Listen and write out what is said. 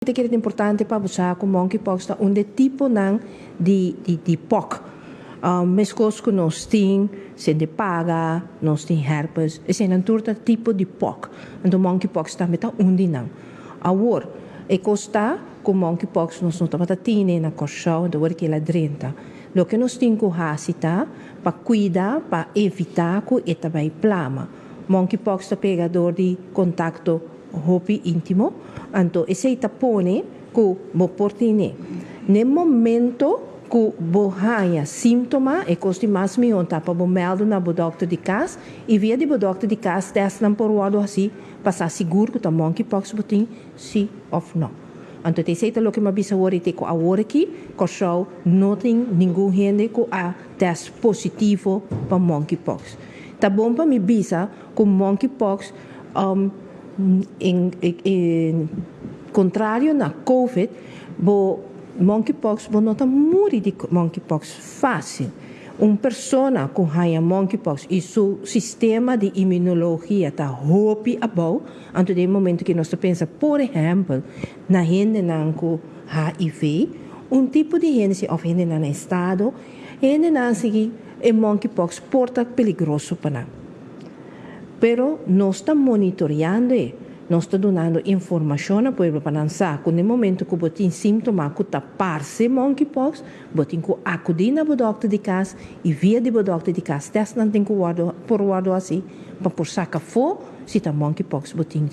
Ta kere importante pa bo sa ku monkeypox ta un di e tiponan di pok. Meskos ku nos tin sende paga, nos tin herpes, eseinan tur ta tipo di pok. Anto monkeypox tambe ta un di nan. Awor, e kos ta ku monkeypox nos no tabata tine na Kòrsou, anto awor kila drenta. Loke nos tin ku hasi ta pa kuida pa evitá ku e ta bai plama. Monkeypox ta pega dor di kontakto hopi íntimo, anto esei ta pone ku bo por tine. Na e momento ku bo haña síntoma, e kos di mas mihó ta pa bo mèldu na bo dòkter di kas i via di bo dòkter di kas tèstnan por wòrdu hasí pa sa sigur ku ta monkeypox bo tin, sí òf nò. Anto esei ta loke mi a bisa awor i te ku awor aki Kòrsou no tin ningun hende ku a tèst positivo pa monkeypox. Ta bon pa mi bisa ku monkeypox, en kontrario na COVID, bo monkeypox, bo no ta muri di monkeypox fásil. Un persona ku haña monkeypox i su sistema di imunologia ta hopi abou, anto den momento ku nos ta pensa, por ehèmpel, na hendenan ku HIV, un tipo di hende òf hendenan na estado, hendenan sigui e monkeypox por ta peligroso pa nan. Pero nos ta monitoreando, nos ta dunando informashon na pueblo pa nan sa ku na momento ku bo tin síntoma ku ta parse monkeypox, bo tin ku akudí na bo dòkter di kas i via di bo dòkter di kas tèstnan tin ku wòrdu por wòrdu hasí pa por saka afó si ta monkeypox bo tin.